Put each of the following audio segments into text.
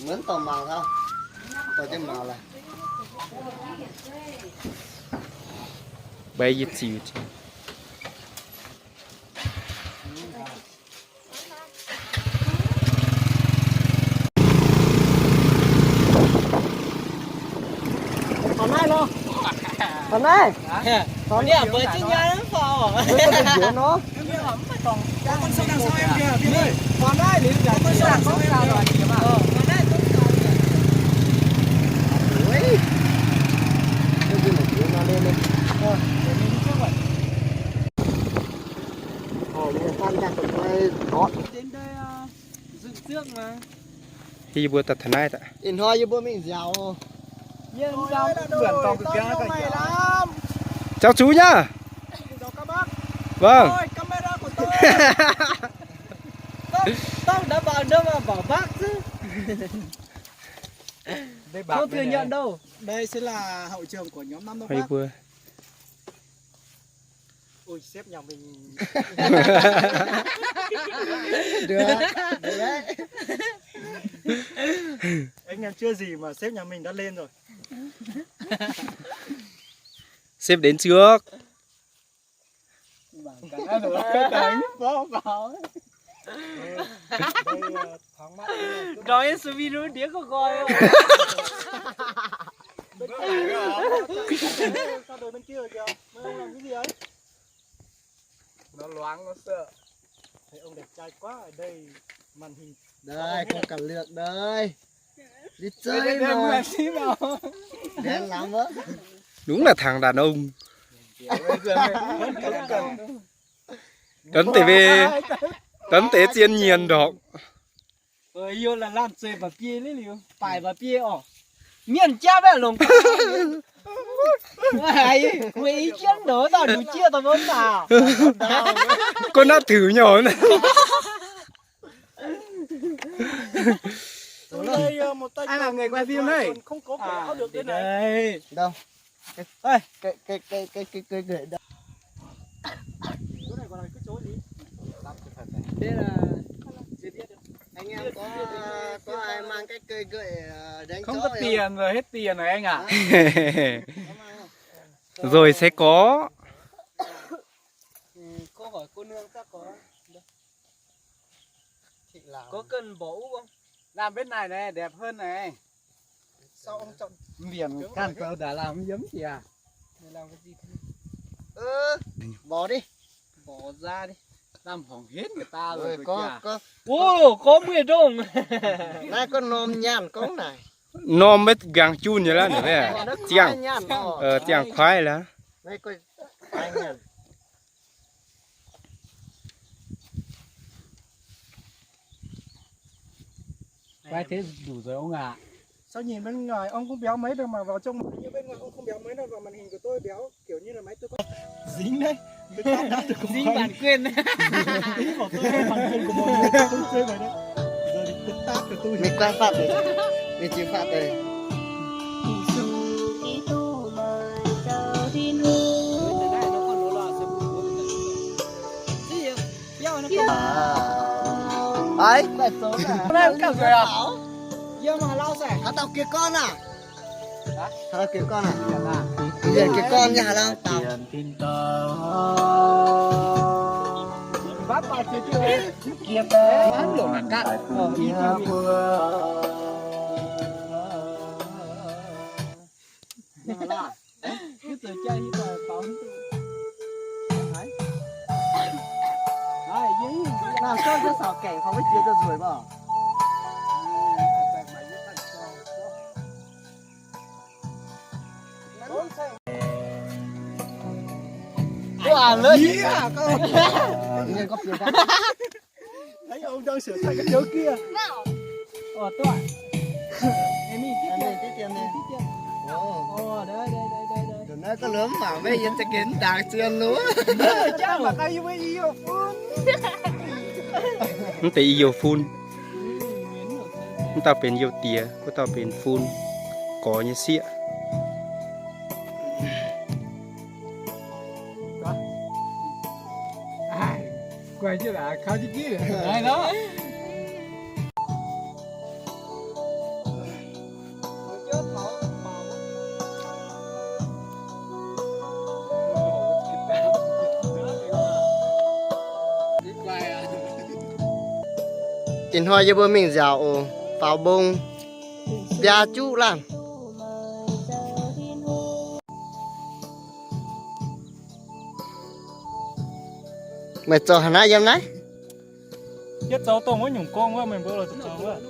Mv dorh maux hnangv, dorh jienv maux laaix. Beiv yie ziux. Taux naaiv nor. Taux naaiv. Taux naaiv. Hei, yie mbuo daaih taux naaiv daaih. Ih hnoi yie mbuo mingh nziaaux. Jauv zuqc nyei. Vâng. Hei, yie mbuo. Ui, sếp nhà mình. Được, được đấy. Anh em chưa gì mà sếp nhà mình đã lên rồi. Sếp đến trước. Nói với Sumi nó điếc có coi không? Bên kia kìa. Sao đổi bên kia kìa? Mày đang làm cái gì ấy? Nó loáng nó sợ. Thấy ông đẹp trai quá ở đây, màn hình. Đây, không cần lượt đây. Đi chơi mà. Đen lắm á. Đúng là thằng đàn ông. Tấn tỉ về, tấn tỉ tiên nhiên độc. Yie laaix lamh zeiz mba'biei liuz, baaic mba'biei orqc. Mienh jaav mbaeqv longc. Kuv i jienv ndoqc dauh nduqc jieqv daaih mbuo mv baac. Có nắp thử nhổ. Ai là người quay phim đây? Không có quần áo được đây này. Đâu? Ê, cái, cái, cái, cái, cái, cái gậy đó. Thế là anh em có, có ai mang cái cây gậy, ờ, đánh chó không? Không có tiền rồi, hết tiền rồi anh ạ. Rồi sẽ có. Ừ, cô hỏi cô nương chắc có. Có cần bỏ úp không? Làm bên này này, đẹp hơn này. Sao ông chọn? Biển cạn cầu đã làm hiếm kìa. Để làm cái gì thế? Ơ, bỏ đi. Bỏ ra đi. Làm hỏng hết người ta rồi. Ôi, có, có. Ô, có mười đồng. Nãy có norm nhan cống này. Norm mét gang chun như là nữa. Nó khoái nhan. Ờ, chàng khoái là. Đây có khoái nhan. Quay thế đủ rồi ông ạ. Sao nhìn bên ngoài ông cũng béo mấy đâu mà vào trong, như bên ngoài ông không béo mấy đâu, vào màn hình của tôi béo, kiểu như là máy tôi có dính đấy. Tôi tắt đã, tôi không dính bản quyền. Tí bảo tôi có bản quyền của mọi người, tôi không chơi bài đấy. Giờ thì tôi tắt rồi tôi. Mày quay phát đi. Mày chịu phạt đây. Ấy, bài số này. Hôm nay cũng cảm thấy hảo. Hả, tao kìa con à? Hả, tao kìa con à? Bây giờ kìa con nha, hả, tao. Bắt bài chơi chưa? Kìa, bắn lộn là cắt. Ờ, ý Thấy ông đang sửa sang cái chớ kia. Nào. Ờ, tôi. Ê, Minh, tiếp tiền. Ê, Minh, tiếp tiền đi. Tiếp tiền. Ồ. Ồ, đây, đây, đây, đây, đây. Tụi nó có lứa mà mấy yên cho kiến đảng xuyên luôn. Chắc mà tao yêu với yêu phun. Mv deix i youh fun. Mv dauh benx youh diex, wuov dauh benx fun. Gorx nyei sieqv. Quay chứ là khao chứ chứ. Đấy đó. Ih hnoi yie mbuo mingh nziaauc oc, faaux mbong, biaa juqv laanh. Meih zoux haaix naaiv yiem naaiv? Yie zoux dongh wuov nyungc gong wuov, meih mbuo zoux wuov.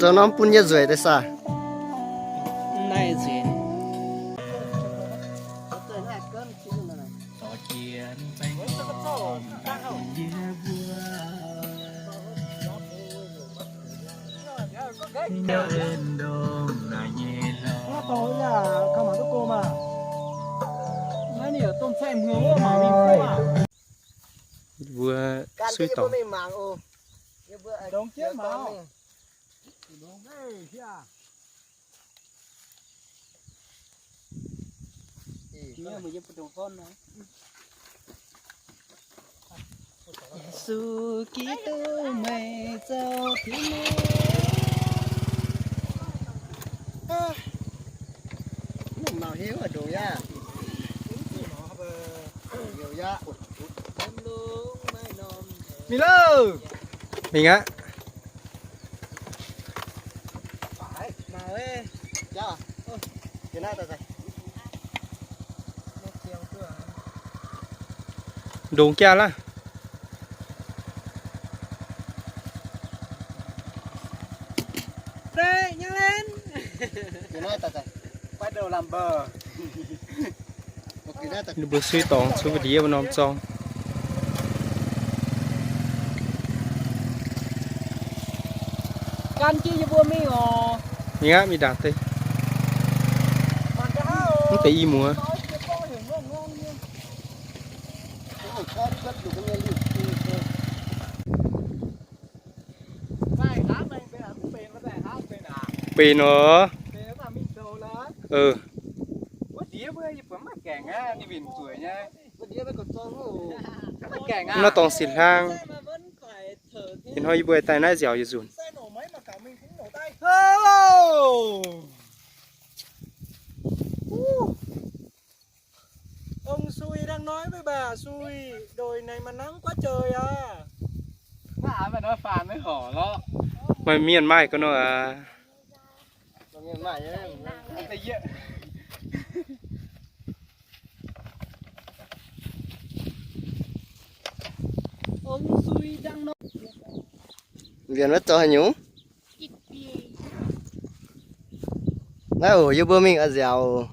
Zoux norm bun yie nzueic deix saah? Naaiv nzueic. Mbuo suiv dorngx. Yesu Giduc, meih zoux Tin-Hungh. Mingh aqv. Ndongx jaa laav. Ninh mbuo suiv dorngx cuotv wuov ndiev wuov norm zorng. Gan jienv yie mbuo mingh oc. Mingh aqv, mingh ndaangc deix. Mv deix i muoz. Benx oc. Nor dorngx six hlaang. Ih hnoi yie mbuo daaih naaiv nziaauc yietc nzunc. Ông Sui đang nói với bà Sui, đồi này mà nắng quá trời à. Maiv maaih mienh maaih ga'naaiv aqv. Mbienc maiv zoux haaix nyungc. Naaiv oc, yie mbuo mingh a'nziaauc oc.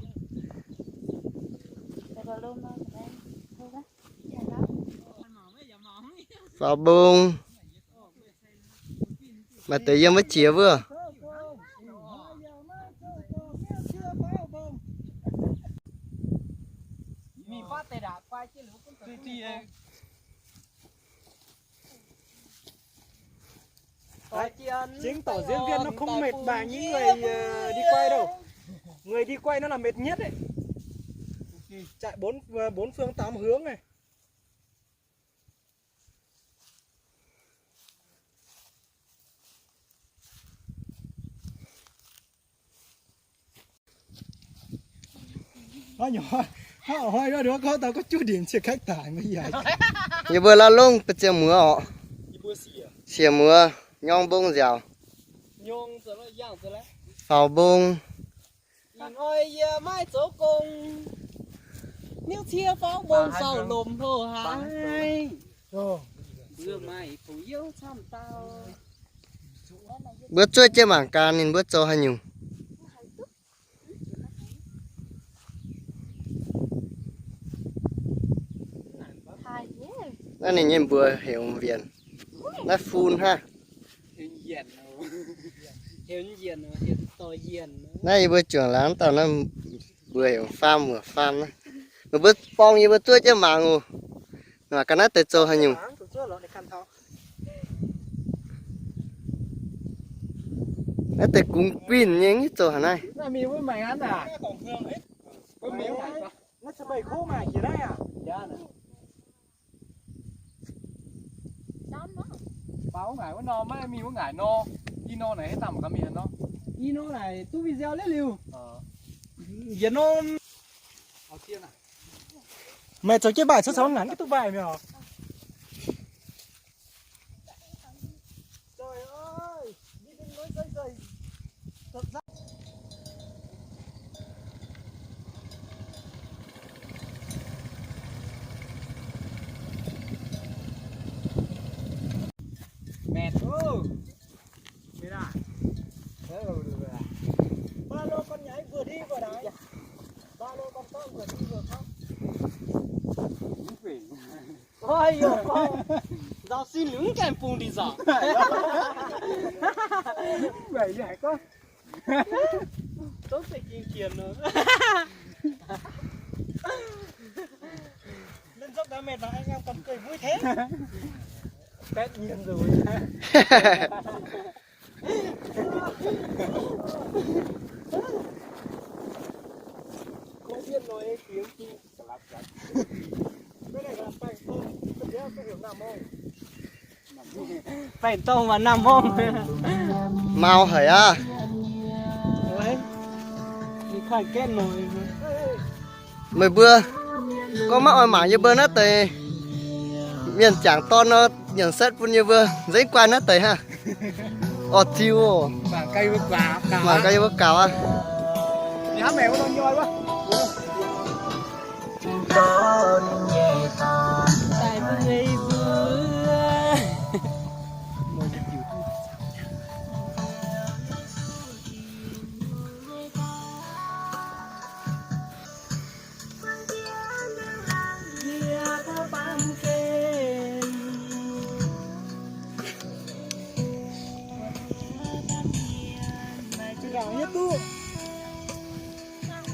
Faaux mbong. Maaih deix yiem wuov jiex wuov. Đấy, chứng tỏ diễn viên nó không mệt bằng những người, ờ, đi quay đâu. Người đi quay nó là mệt nhất đấy. Chạy bốn, ờ, bốn phương tám hướng này. Yie mbuo la'longh ba'ziex muoz orqc. Siec muoz, nyorng mbong nziaauc. Faaux mbong. Mbuo zuov jienv mangc gaax ninh mbuo zoux haaix nyungc. Naaiv ninh nyei mbuox heuc mbienc. Naaiv fun hnangv. Naaiv yie mbuo juangc laangz dauh naaiv mbuox heuc faam muoc faam naaiv. Meih mbuo borng yie mbuo zuov jienv mangc oc. Mangc gaax naaiv deix zoux haaix nyungc. Naaiv deix gungx guinh nyei, mv hiuv zoux haaix naaiv. Wuov ngaaic wuov norm maiv mingh wuov ngaaic nor. I norm naaic haaix zanc gaax mingh nor? I norm naaic duqv video liuz liuz. Yietc norm. Meih zoux jienv mbaih cuotv caux ngaanc duqv mbaih mi'aqv. Mệt. Ba lô con nhảy vừa đi vừa đẩy. Ba lô con có vừa đi vừa khóc. Ôi dồi ôi. Giáo sư nứng kèm phùng đi dò. Vậy vậy có. Tốt phải kiên kiên nữa. Lên dốc đã mệt mà anh em còn cười vui thế. Tất nhiên rồi. Không biết nói tiếng Trung. Baengh tông mv nam mong. Mau haic aqv. Meih mbuo gorngv maiv oix mangc yie mbuo naaiv deix mienh jangc dorn nor, nyanc setv bun yie mbuo nzengc guanh naaiv deix hnangv. Orv, ziux oc. Mangc gaax yie mbuo gaux aqv.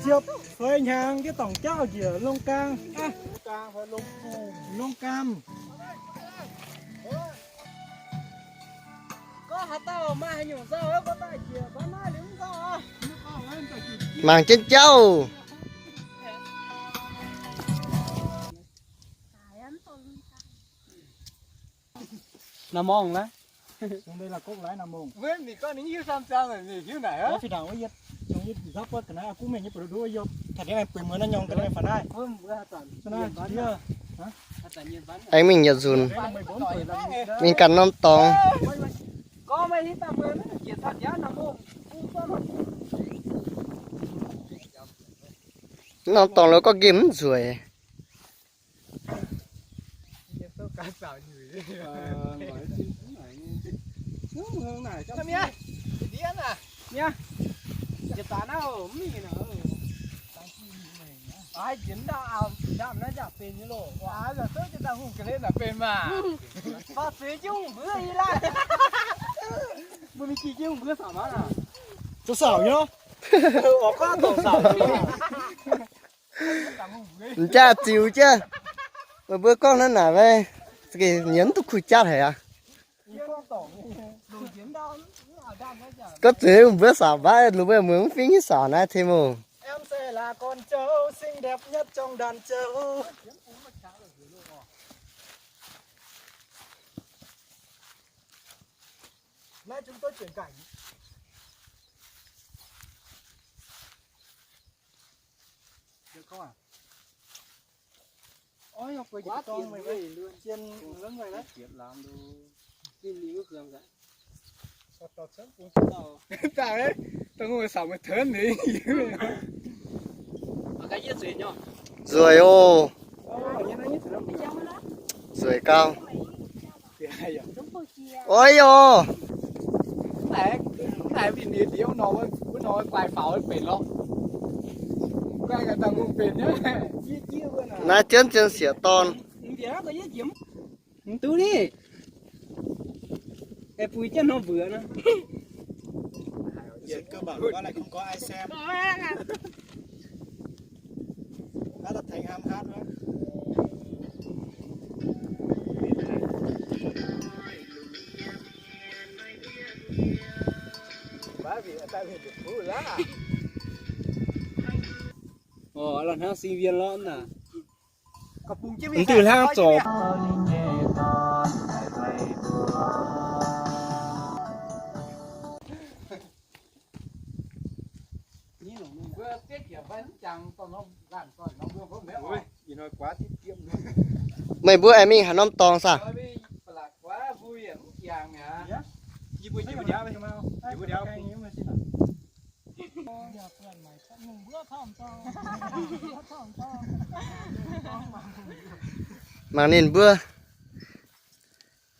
Ziepc feix hnyangx, yie dorngc jauv njiec Lông Cam. Lông Cam. Mangc jienv jauv. Nor mong laaix. Mbuo fih ndaangc wuov yietv, yie zapv wuov ga'naaiv, aa, guv mengh nyei buoz-nduov yiem, taux diev aengx bueix muonz naaiv nyorng ga'naaiv faaux naaiv. Aengx mingh yietc nzunc, mingh ganh norm dorngx. Norm dorngx loz gorngv nqemh mv nzueic. Zoux saauc nyei. M'jaax ziux jienv. Meih mbuo gorngv naaiv naaic, mbuo nyiemc mv duqv kuh jatv haic aqv. Gorngv zuqc mbuo saauc mbaaiv, lungh mbuo mueiz mv fingx nyei saauc naaiv tengx oc. Em sẽ là con trâu xinh đẹp nhất trong đàn trâu. Nay chúng tôi chuyển cảnh. Được không ạ? Ôi, quay quá con mày vậy luôn. Trên lớn vậy đấy. Tại đấy, tao ngồi sau mày thớn đi. Nzueic oc. Nzueic gauh. Oi yaac. Naaiv jienv zien sieqv dorn. Mv duqv ni. Aengx bui jienv hnoi mbuoqc nor. Hnangv sinh viên lorqc naaic. Mv duqv hlaang zorc. Meih mbuo aengx mingh haaix norm dorngx saah? Mangc ninh mbuo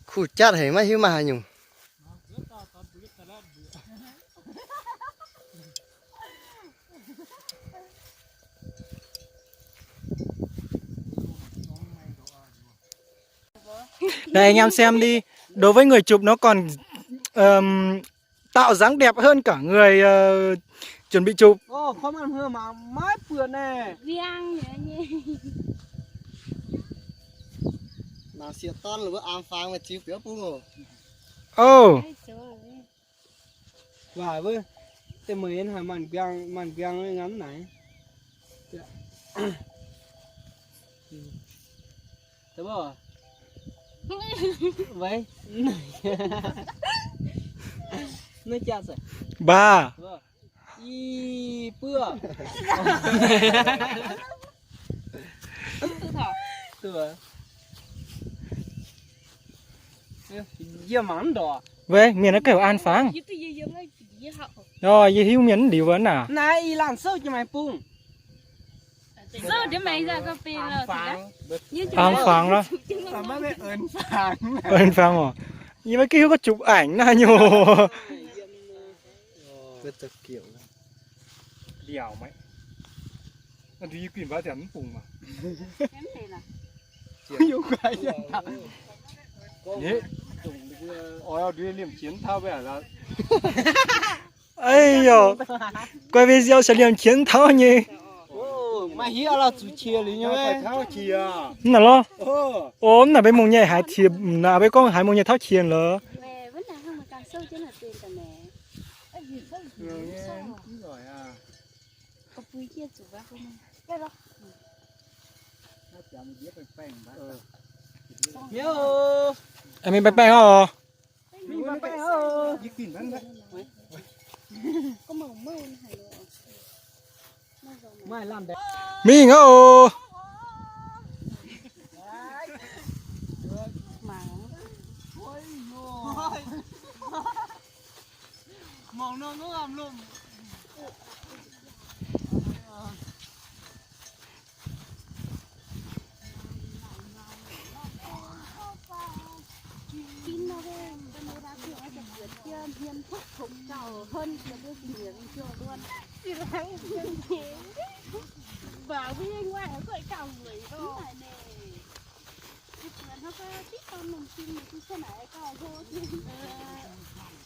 kuh jatv haic, maiv hiuv maaih haaix nyungc. Này, anh em xem đi, đối với người chụp nó còn, ừm, tạo dáng đẹp hơn cả người, ờ, chuẩn bị chụp. Ov, kov maaih hmua mangc maiv buatc naaic. Mangc sieqv dorn wuov am fangx meih ziux biaux bung oc. Ov. Waac wuov, deix meih yien haiz maanc mbiang, maanc mbiang ngam naaic. Mbaa. Ih, buov. Yie mangc ndorqc. Weic mienh naaiv gauh an fangx. Yie hiuv mienh liuz wuov naaic. Naaiv ih laanh souv jiex maaih bung. An fangx loh. An fangx oc. Yie maiv hiuv gorngv chụp ảnh naaiv nyei. Ih, quay video se liemh qiex taux nyei. Mv naaic lorh. Ov, mv naaic mbuo mungh nyei haiz qiex, mv naaic mbuo gorngv haiz mungh nyei tauv qiex lorqc. Mingh baengh baengh oc. Mingh aqv oc.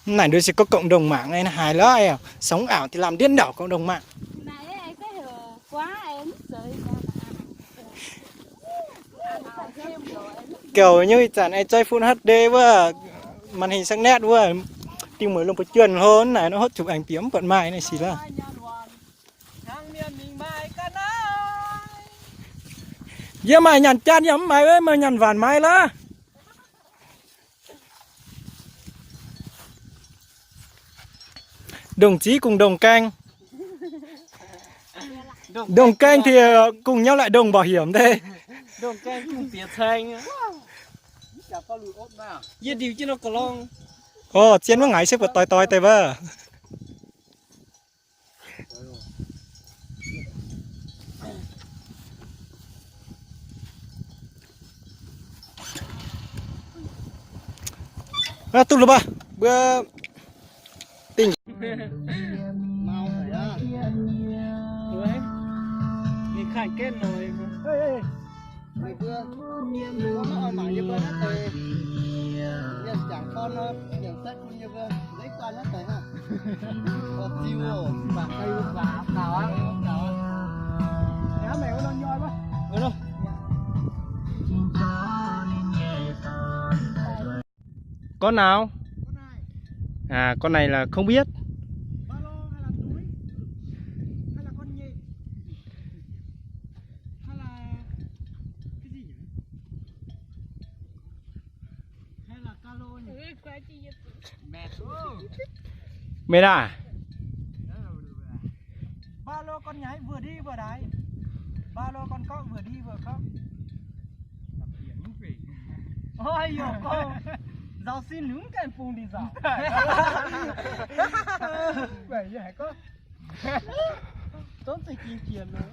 Mv naaic nduov se có cộng đồng mạng này hài lắm, sống ảo thì làm điên đảo cộng đồng mạng. Kiểu như ih zanc aengx zoi Full H D wuov, màn hình sắc nét wuov, dingh mueiz lungh buov juonh hlo naaic, nó hốt chụp ảnh bieqc mv buatc maaih naaic sic lorqc. Yie maaih nyanc jatv yaac mv maaih, meih nyanc waanc maaih lorqc. Đồng chí cùng đồng canh. Đồng canh thì cùng nhau lại đồng bảo hiểm đây. Ov, zien mv ngaix se buatc doix-doix deix wuov. Duqv lo baac mbuo dingh. Con nào? À, con này là không biết. Maiv naaic. Ba lo gorn nyaiv mbuo ndiev mbuo ndaix. Ba lo gorn gorqv mbuo ndiev mbuo gorqv. Oi, nzauh sin mv gaengh bung ndiev nzauh. Yie haiz gorngv, zungv za'gengh jiex nor.